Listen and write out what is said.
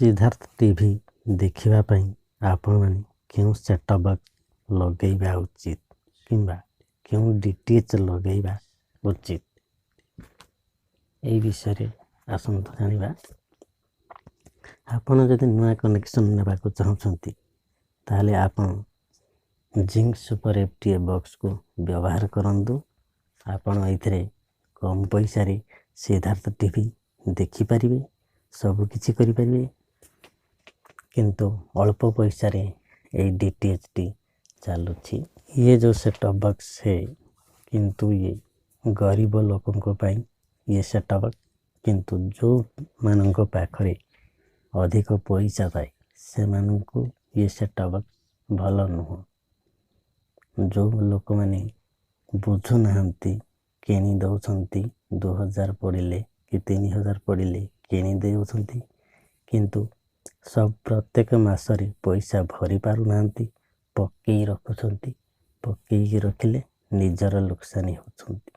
Siddharth TV ଦେଖିବା ପାଇଁ ଆପଣମାନେ କେଉଁ ସେଟଅପ୍ ବକ୍ସ ଲଗାଇବା ଉଚିତ କିମ୍ବା କେଉଁ ଡିଟିଏଚ୍ ଲଗାଇବା ଉଚିତ, ଏଇ ବିଷୟରେ ଆସନ୍ତୁ ଜାଣିବା। ଆପଣ ଯଦି ନୂଆ କନେକ୍ସନ୍ ନେବାକୁ ଚାହୁଁଛନ୍ତି, ତାହେଲେ ଆପଣ ଜିଙ୍କ୍ ସୁପର ଏଫ୍ ଟି ଏ ବକ୍ସକୁ ବ୍ୟବହାର କରନ୍ତୁ। ଆପଣ ଏଇଥିରେ କମ୍ ପଇସାରେ ସିଦ୍ଧାର୍ଥ ଟିଭି ଦେଖିପାରିବେ, ସବୁକିଛି କରିପାରିବେ। କିନ୍ତୁ ଅଳ୍ପ ପଇସାରେ ଏଇ ଡିଟିଏଚ୍ଟି ଚାଲୁଛି। ଇଏ ଯେଉଁ ସେଟଅପ୍ ବକ୍ସ है, କିନ୍ତୁ ଇଏ ଗରିବ ଲୋକଙ୍କ ପାଇଁ ଇଏ ସେଟଅପ୍ ବକ୍ସ। କିନ୍ତୁ ଯେଉଁମାନଙ୍କ ପାଖରେ ଅଧିକ ପଇସା ଥାଏ, ସେମାନଙ୍କୁ ଇଏ ସେଟଅପ୍ ବକ୍ସ ଭଲ ନୁହଁ। ଯେଉଁ ଲୋକମାନେ ବୁଝୁନାହାନ୍ତି, କିଣି ଦେଉଛନ୍ତି। 2000 ପଡ଼ିଲେ କି 3000 ପଡ଼ିଲେ କିଣି ଦେଉଛନ୍ତି, କିନ୍ତୁ ସବୁ ପ୍ରତ୍ୟେକ ମାସରେ ପଇସା ଭରି ପାରୁନାହାନ୍ତି, ପକେଇ ରଖୁଛନ୍ତି। ପକେଇକି ରଖିଲେ ନିଜର ଲୋକସାନି ହେଉଛନ୍ତି।